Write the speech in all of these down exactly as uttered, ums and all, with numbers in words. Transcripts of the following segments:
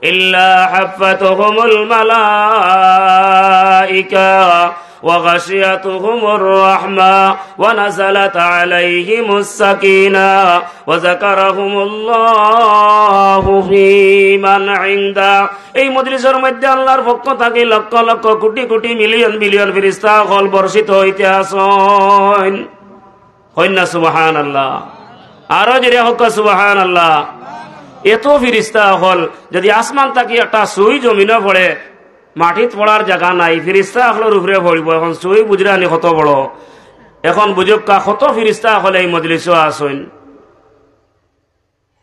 إلا حفتهم الملائكة وغشيتهم الرحمة ونزلت عليهم السكينة وذكرهم الله فيمن عنده। এই মজলিসর মধ্যে আল্লাহর পক্ষ থাকি লক্ষ লক্ষ কোটি কোটি মিলিয়ন বিলিয়ন ফিরিস্তা অকল বর্ষিত হইতে আছইন। কইন না সুবহানাল্লাহ। আরো জোরে কউক্কা সুবহানাল্লাহ। এত ফিরিস্তা অকল যদি আসমান থাকি একটা সুই জমিনো পড়ে, মাটিত পড়ার জাগা নাই, ফিরিস্তা অকলর উপরে পড়িবো। এখন সুই বুঝরানি কত বড়, এখন বুঝউক্কা কত ফিরিস্তা অকল এই মজলিসো আছইন।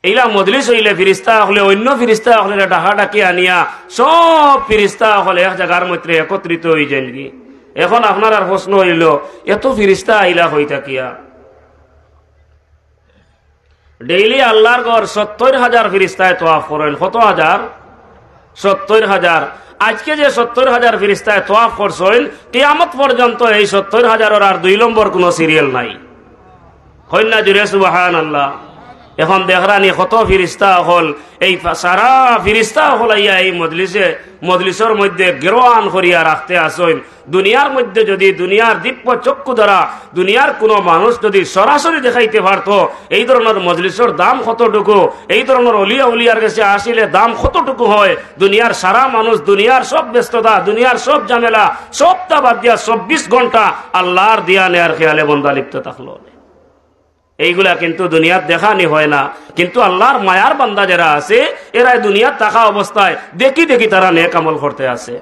এইলা মজলিস অইলে ফিরিস্তা অকলে অইন্য ফিরিস্তা অকলরে ডাকাডাকি আনিয়া সব ফিরিস্তা অকল এক জাগার মধ্যে একত্রিত অইযাইনগি। এখন আপনারার প্রশ্ন অইলো, এত ফিরিস্তা আইলা কই থাকিয়া? ডেইলি আল্লাহর ঘর সত্তইর হাজার ফিরিস্তায় তওয়াফ করইন। কত হাজার? সত্তইর হাজার। আজকে যে সত্তইর হাজার ফিরিস্তায় তওয়াফ করছইন, কিয়ামত পর্যন্ত এই সত্তইর হাজারর আর দুই নম্বর কুনু সিরিয়াল নাই। কইন না জোরে সুবহানাল্লাহ। এখন দেখরানি কত ফিরিস্তা অকল, এই ফা-, সারা ফিরিস্তা অকল আইয়া এই মজলিসে, মজলিসর মধ্যে গেরোয়ান করিয়া রাখতে আছইন। দুনিয়ার মধ্যে যদি দুনিয়ার দিব্য চক্ষু দ্বারা দুনিয়ার কুনু মানুষ যদি সরাসরি দেখাইতে পারতো এই ধরনর মজলিসর দাম কতটুকু, এই ধরনর অলিয়া উলিয়ার গেছে আসিলে দাম কতটুকু হয়, দুনিয়ার সারা মানুষ, দুনিয়ার সব ব্যস্ততা, দুনিয়ার সব ঝামেলা, সবটা বাদ দিয়া চব্বিশ ঘন্টা আল্লাহর ধিয়ানে আর খেয়ালে বন্দা লিপ্ত থাকলো। এইগুলা কিন্তু দুনিয়াত দেখানি হয় না, কিন্তু আল্লাহর মায়ার বান্দা যেরা আছে, এরা দুনিয়াত থাকা অবস্থায় দেখি দেখি তারা নেক আমল করতে আছে।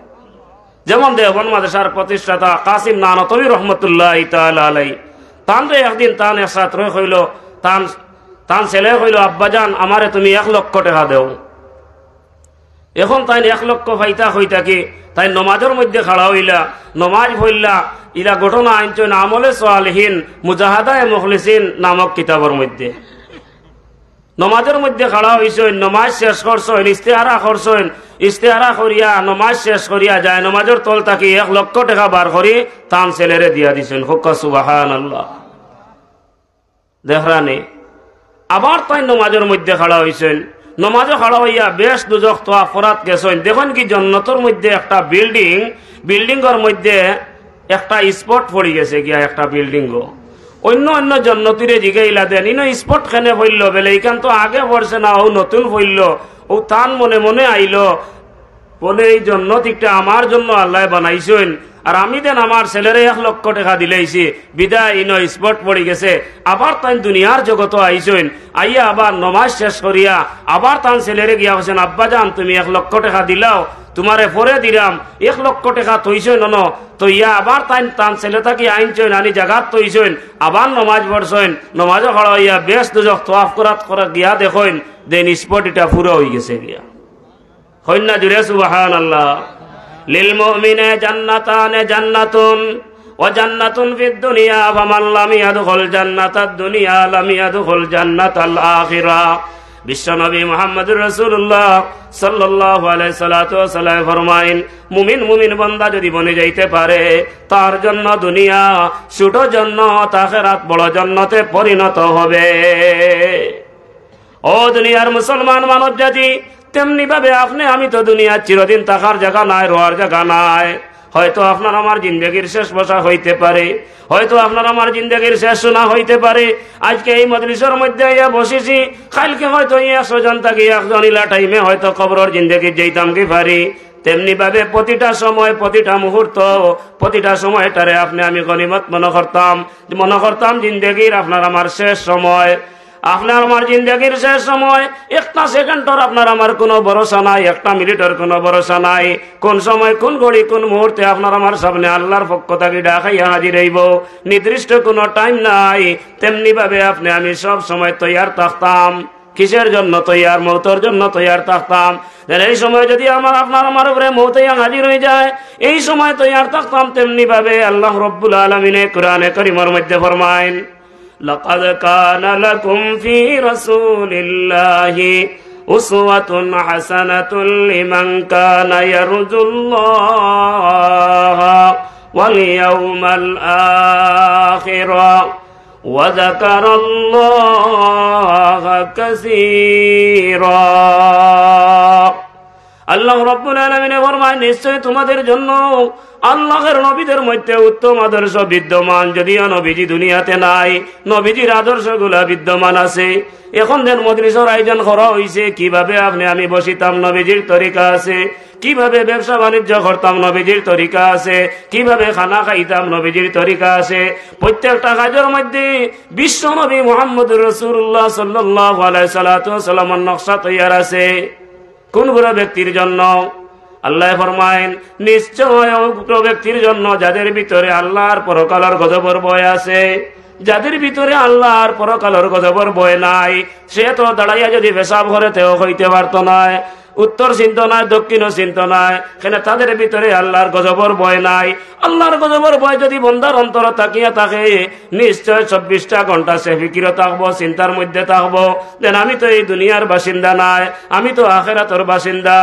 যেমন দেওবন্দ মাদ্রাসার প্রতিষ্ঠাতা কাসিম নানতবী রহমতুল্লাহি তাআলা আলাই, তানরে একদিন তান এক ছাত্রয় কইলো, তান, তান ছেলে কইলো, "আব্বাজান, আমারে তুমি এক লক্ষ টেকা দেও।" এখন তাইন এক লক্ষ পাইতা কই থাকি, তাইন নমাজর মধ্যে খাড়া অইলা, নমাজ পড়লা, ইলা ঘটনা আনছইন আমলে সালেহিন মুজাহাদায়ে মুখলিসিন নামক কিতাবর মধ্যে। নমাজর মধ্যে খাড়া অইছইন, নমাজ শেষ করছইন, ইস্তেহারা করছইন, ইস্তেহারা করিয়া নমাজ শেষ করিয়া যায় নমাজর তল থাকি এক লক্ষ টেকা বার করি তান ছেলেরে দিয়া দিছইন। কউক্কা সুবহানাল্লাহ। দেখরানি, আবার তাইন নমাজর মধ্যে খাড়া অইছইন। নমাজো খাড়া অইয়া বেহেশত দুজখ তওয়াফ করাত গেছইন। দেখইন কি জন্নতর মধ্যে একটা বিল্ডিং, বিল্ডিংর মধ্যে একটা স্পট পড়ি গেছে গিয়া একটা বিল্ডিংও। অইন্য অইন্য জন্নতিরে জিগাইলা দেন, "ইনো স্পট কেনে পড়লো?" বেলে, "ইখান তো আগে পড়ছে না, অউ নতুন পড়লো।" অউ তান মনে মনে আইলো, বলে, "এই জন্নত একটা আমার জন্য আল্লায় বানাইছইন, আর আমি দেন আমার ছেলেরে এক লক্ষ টেকা দিলাইছি, বিদায় ইনো স্পট পড়ি গেছে।" আবার তাইন দুনিয়ার জগতো আইছইন, আইয়া আবার নমাজ শেষ করিয়া আবার তান ছেলেরে গিয়া কইছইন, "আব্বাজান, তুমি এক লক্ষ টেকা দিলাও, তুমারে পরে দিরাম, এক লক্ষ টেকা থইছইন অনো।" থইয়া আবার তাইন তান ছেলে থাকি আনছইন, আনি জাগাত থইছইন, আবার নমাজ পড়ছইন, নমাজো খাড়া অইয়া বেহেশত দুজখ তওয়াফ করাত করা গিয়া দেখইন, দেন স্পট ইটা পুরা অইগেছে গিয়া। কইন না জোরে সুবহানাল্লাহ। লিল মুমিনে জান্নাতানে জান্নাতুন ওয়া জান্নাতুন ফিদ দুনিয়া, ফামান লাম ইয়াদখুল জান্নাতাদ দুনিয়া লাম ইয়াদখুল জান্নাতাল আখিরা। বিশ্বনবী মুহাম্মদুর রাসূলুল্লাহ সাল্লাল্লাহু আলাইহি সাল্লাতু ওয়াসাল্লাম ফরমাইন, মুমিন মুমিন বান্দা যদি বনি যাইতে পারে, তার জন্য দুনিয়া ছোট জন্নত, আখিরাত বড় জন্নতে পরিণত হবে। ও দুনিয়ার মুসলমান মানব জাতি, তেমনি ভাবে আপনে আমি তো দুনিয়াত চিরদিন থাকার জাগা নাই, রওয়ার জাগা নাই। হয়তো আপনার আমার জিন্দেগির শেষ বসা হইতে পারে, হয়তো আপনার আমার জিন্দেগির শেষ শোনা হইতে পারে। আজকে এই মজলিসর মধ্যে আইয়া বসিছি, কাইলকে হয়তো এই একশো জন থাকি একজন ইলা টাইমে হয়তো কবরর জিন্দেগিত যাইতাম কি পারি। তেমনি ভাবে প্রতিটা সময়, প্রতিটা মুহূর্ত, প্রতিটা সময়টারে আপনে আমি গনিমত মনো করতাম, মনো করতাম জিন্দেগির আপনার আমার শেষ সময়। আপনার আমার জিন্দেগির শেষ সময়, একটা সেকেন্ডর আপনার আমার কুনু ভরসা নাই, একটা মিনিটর কুনু ভরসা নাই। কুন সময়, কুন ঘড়ি, কুন মুহূর্তে আপনার আমার সামনে আল্লাহর পক্ষ থাকি ডাক আইয়া হাজির অইবো, নির্দিষ্ট কুনু টাইম নাই। তেমনি ভাবে আপনে আমি সব সময় তৈয়ার থাকতাম। কিসের জন্য তৈয়ার? মউতর জন্য তৈয়ার থাকতাম। যেন এই সময় যদি আমার, আপনার আমার উপরে মউত আইয়া হাজির অইযায়, এই সময় তৈয়ার থাকতাম। তেমনি ভাবে আল্লাহ রব্বুল আলামিনে কোরআনে করিমর মধ্যে ফরমাইন, لقد كان لكم في رسول الله أسوة حسنة لمن كان يرجو الله واليوم الآخر وذكر الله كثيرا. আল্লাহ রাব্বুল আলামিনে ফরমায়, নিশ্চয় তোমাদের জন্য আল্লাহর নবীদের মধ্যে উত্তম আদর্শ বিদ্যমান। যদিও নবীজি দুনিয়াতে নাই, নবীজির আদর্শগুলা বিদ্যমান আছে। এখন যেন মজলিসর আয়োজন করা হইছে, কিভাবে আপনি আমি বসিতাম, নবীজির তরিকা আছে। কিভাবে ব্যবসা বাণিজ্য করতাম, নবীজির তরিকা আছে। কিভাবে খানা খাইতাম, নবীজির তরিকা আছে। প্রত্যেকটা কাজের মধ্যে বিশ্ব নবী মুহাম্মদুর রাসূলুল্লাহ সাল্লাল্লাহু আলাইহি সাল্লাতু ওয়াসাল্লামর নকশা তৈয়ার আছে। কোন বুড়া ব্যক্তির জন্য? আল্লাহ ফরমাইন, নিশ্চয় উগ্র ব্যক্তির জন্য, যাদের ভিতরে আল্লাহর পরকালর গজবর ভয় আছে। যাদের ভিতরে আল্লাহর পরকালর গজবর ভয় নাই, সে তো দাঁড়াইয়া যদি পেশাব করে, তেও কইতে পারতো নায়, উত্তর চিনতো নায়, দক্ষিণও চিনতো নায়। কেন? তাদের ভিতরে আল্লাহর গজবর ভয় নাই। আল্লাহর গজবর ভয় যদি বন্দার অন্তর থাকিয়া থাকে, নিশ্চয় চব্বিশটা ঘন্টা সে ফিকিরো থাকবো, চিন্তার মধ্যে থাকবো, যেন আমি তো এই দুনিয়ার বাসিন্দা নায়, আমি তো আখেরাতর বাসিন্দা।